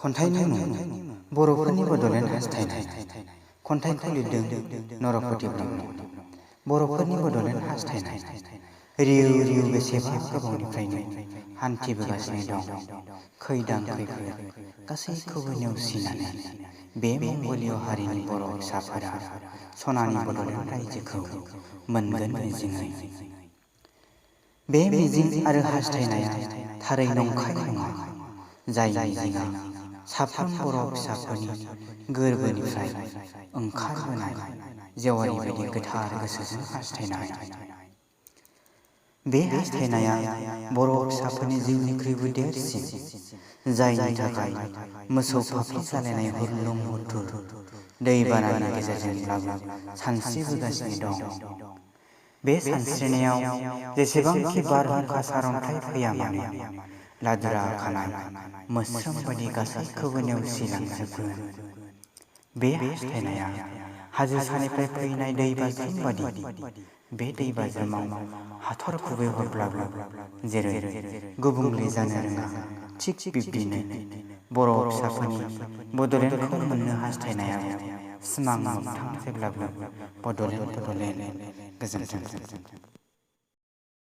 खन्थाइनि मुं बर'फोरनि बड'लेण्ड हास्थायनाय। खन्थाइखौ लिरदों नरपति ब्रह्म। बर'फोरनि बड'लेण्ड हास्थायनाय। रिउ रिउ बेसेबा गोबावनिफ्रायनो हान्थिबोगासिनो दं। खैदां खैफोद गासैखौबो नेवसिनानै बे मंगलीय हारिनि बर' फिसाफोरा सनानि बड'लेण्ड रायजोखौ मोनगोन मिजिङै। बे मिजिं आरो हास्थायनाया थारै नंखाय नङा। जाय मिजिङा साफ्रोम बर' फिसाफोरनि गोरबोनिफ्राय ओंखारबोनाय जेवारि बायदि गोथार गोसोजों हास्थायनाय। बे हास्थायनाया बर' फिसाफोरनि जिउनिख्रुइबो देरसिन, जायनि थाखाय मोसौ फाफ्लि जालायनाय हुरलुं हुथुर दै बानानि गेजेरजोंब्लाबो सानस्रिबोगासिनो दं। बे सानस्रिनायाव जेसेबांखि बारहुंखा सारन्थाइ फैया मानो, लादुरा खानाय मोस्रोम बायदि गासैखौबो नेवसिलांजोबगोन। बे हास्थायनाया हाजोसानिफ्राय फैनाय दै बाज्रुम बादि। बे दै बाज्रुमाव हाथर खुबैहरब्लाबो जेरै गुबुंले जानो रोङा, थिग बिब्दिनो बर' फिसाफोरनि बड'लेण्डखौ मोननो हास्थायनायाव सिमां मोगथां जेब्लाबो बड'लेण्ड बड'लेण्ड। गोजोन्थों।